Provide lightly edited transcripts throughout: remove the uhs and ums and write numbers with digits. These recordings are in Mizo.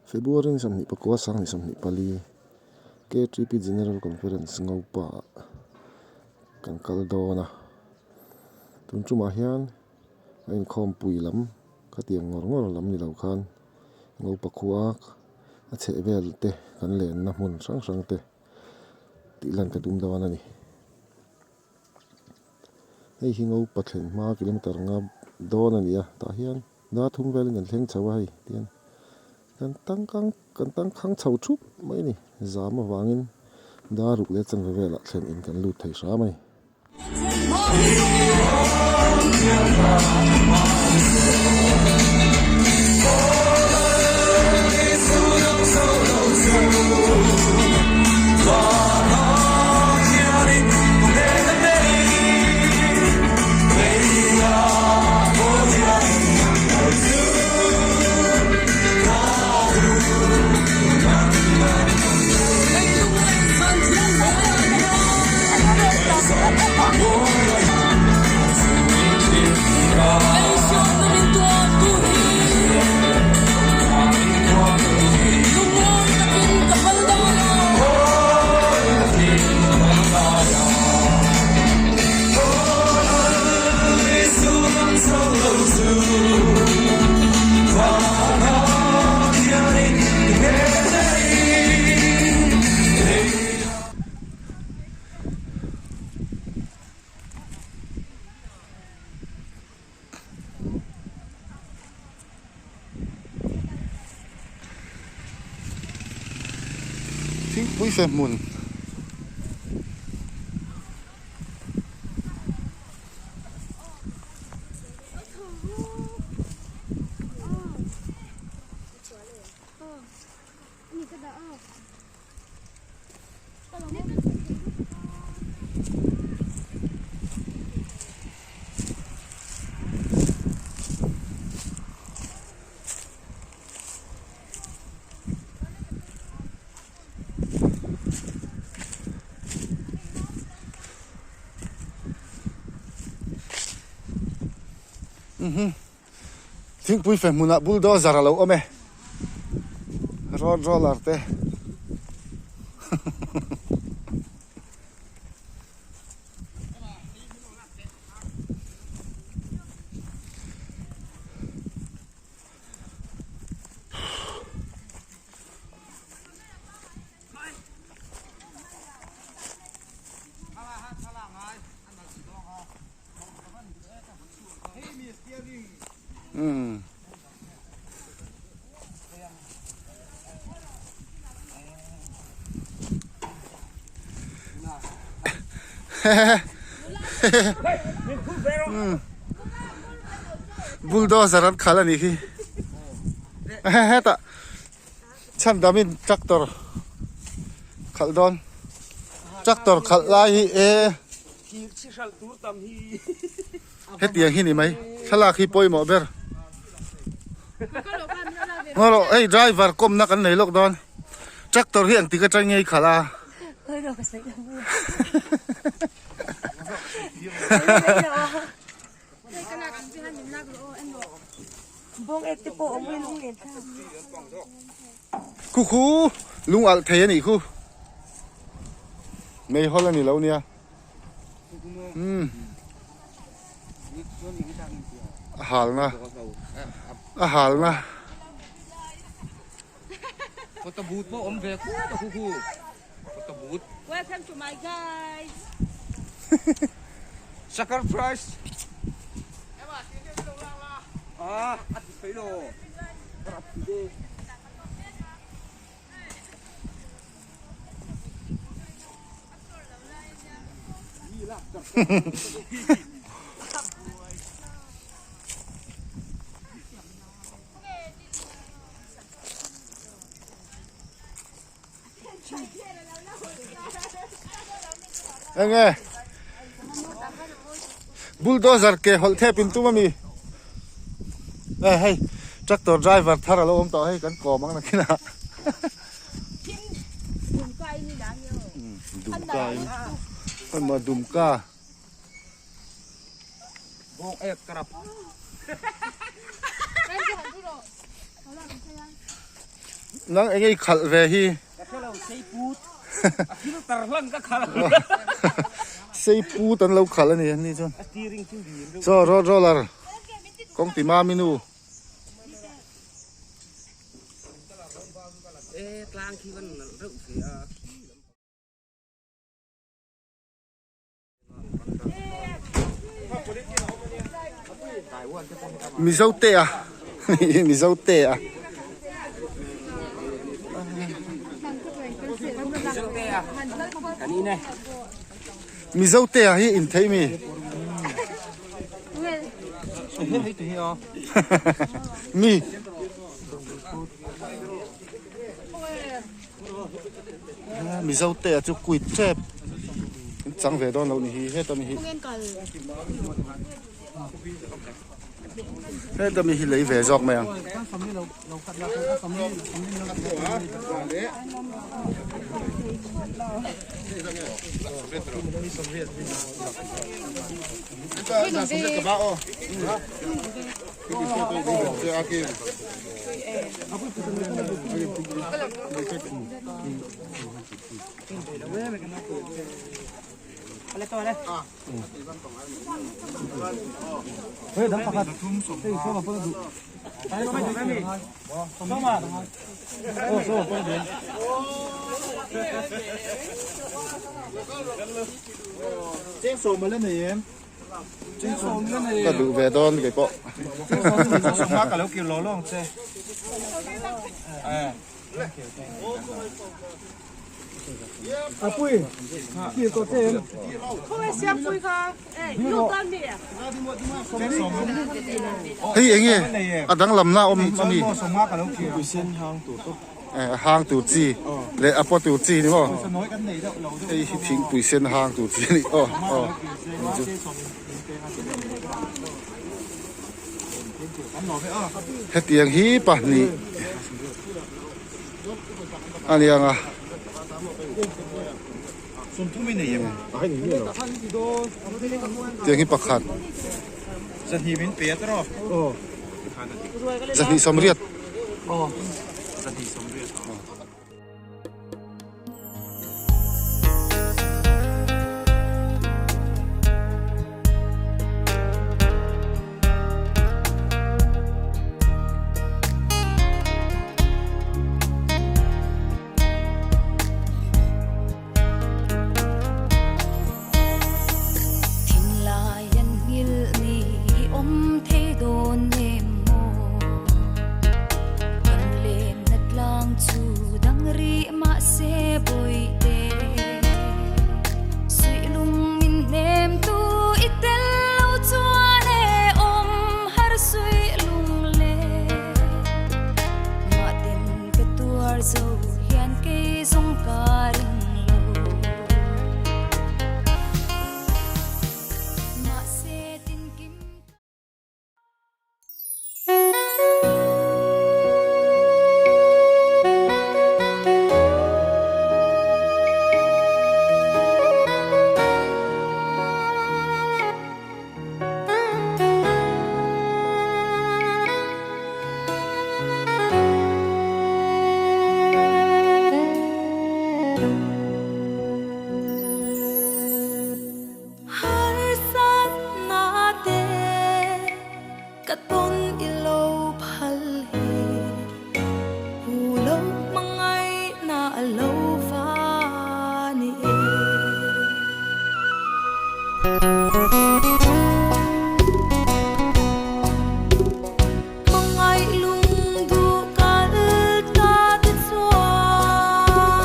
February ni 24 2024 KTP General Conference Ngopa ah kan kal dawn a tun tumah hian a inkhawmpui lam khatiang ngawr ngawr lam ni lo khan Ngopa khua a chhehvel te kan lenna hmun hrang hrang te tih lan ka tum dawn a ni. Hei hi Ngopa thlen hma kilometer nga dawn a ni a tah hian dar thum velin kan thleng chho a hei tihian kan tangkang kan tangkhang chho thup mai a ni zam avangin dar ruk leh chanve velah thlen in kan lut thei hram a ni. Thingpui fe hmun. Thingpui fe hmunah bulldozer a lo awm e road roller te Umm. Bulldozer an khalh a nih hi hetah chhandamin tractor khalh dawn tractor khalh lai hi e Hetiang hi ni mai, thlalak hi pawimawh ber. Ngaw hei driver kawmna kan nei lawk dawn. Tractor hi engtik atang nge i khalh a? Khu khu lung alh thei a nih khu. Meihawl a ni lo nia. Umm a halna a halna Welcome to my guys. Sacrifice. Ah, a ti thei lo. Enge bulldozer ke hawlh thep in tum ami eh hei tractor driver thar alo awm tawh hei kan kawm ang nakinah Dumka in hman dumka Nang enge i khalh ve hi? Ka hre lo, sei put. A filter hlang ka khalh. Sei put an lo khalh a ni ani chuan. A steering chu dim deuh. Chaw road roller kawng ti mami nu. E tlang khi van nalh reuh ve a. Mizo te a Mizo te a Mizo te a hi in thei mi mi Mizo te a chu kuit tep in chang ve dawn lo ni hi heta mi hi heta mi hi lei ve zawk mai ang. Ka duh ve dawn kei pawh. Hei enge a danglamna awm a mi? A hang tur chi leh a paw tur chi ni maw? Hei hi thingpui sen hang tur chi a ni aw aw hetiang hi pahnih a ni ang a. Tiang hi pakhat. Zahnih sawmriat. Thinlai an nghilh ni i awm thei dawn em maw? Kan lenna tlang chu dang rih mahse bawihte Suihlung min hnem tu i tel lo chuan e awm har suihlung le Mahtin Ka tuar zo hian kei zawng ka ring lo. Mahse tinkim. Harsatna te ka tawn i lo phal hi Hu lo hmangaihna a lo va ni e. Hmangaih lung duh kal ta te chuan.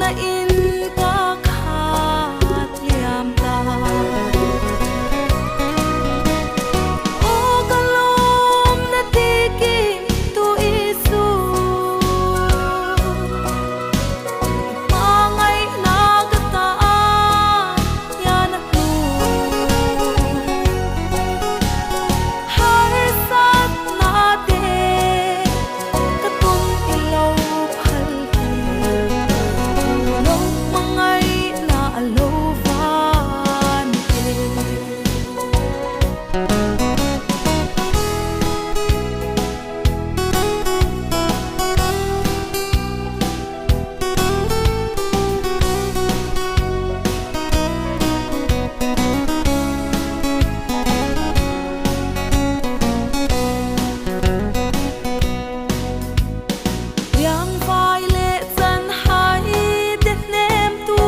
na in ka khat liam ta. Aw ka lawm na tikim tu Isu. Hmangaihna ka tan hian a hnu. Harsatna te ka tum i lo phal hi. Lo hmangaihna a lo van e. Riangvai leh chanhai te hnem tu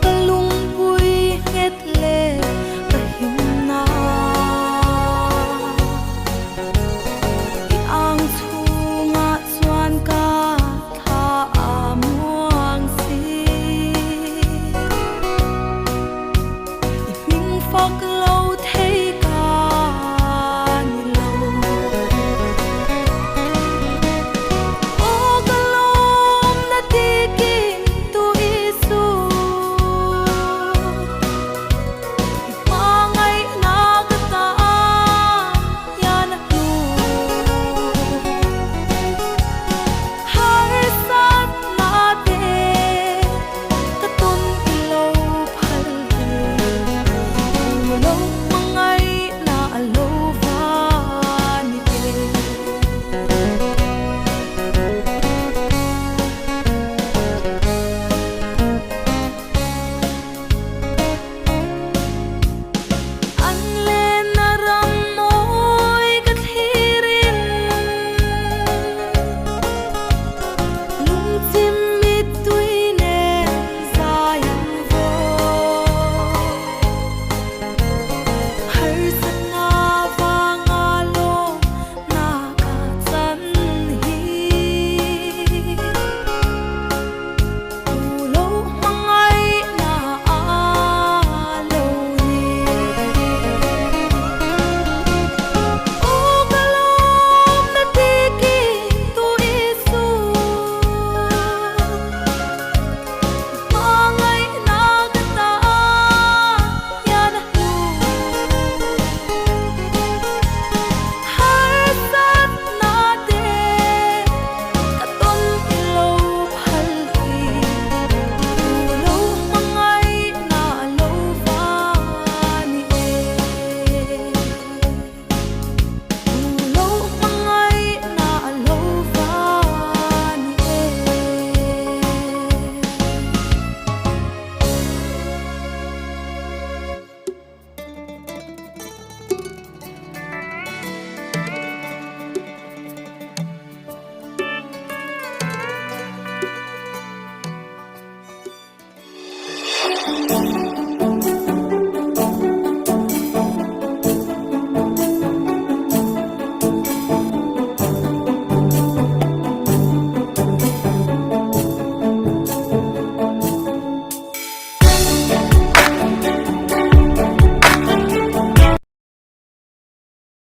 ka lungpui nghet leh ka himna. I ang chhungah chuan ka thla a muang si. I hming fak lo thei ka ni lo. Aw ka lawm na tikim tu Isu. I hmangaihna ka tan hian a hnu. Harsatna te ka tawn i lo phal hi. Lo hmangaihna a lo va ni e. An lenna ram mawi ka thlirin lungchim mittui nen zai an vaw. Harsatna vanga lawmna ka chan hi. Lo hmangaihna a lo ni. Aw ka lawm na tikim tu Isu. Hmangaihna ka tan hian a hnu. Harsatna te ka tawn i lo phal hi. Lo hmangaihna a lo va ni e. Lo hmangaihna a lo va ni e.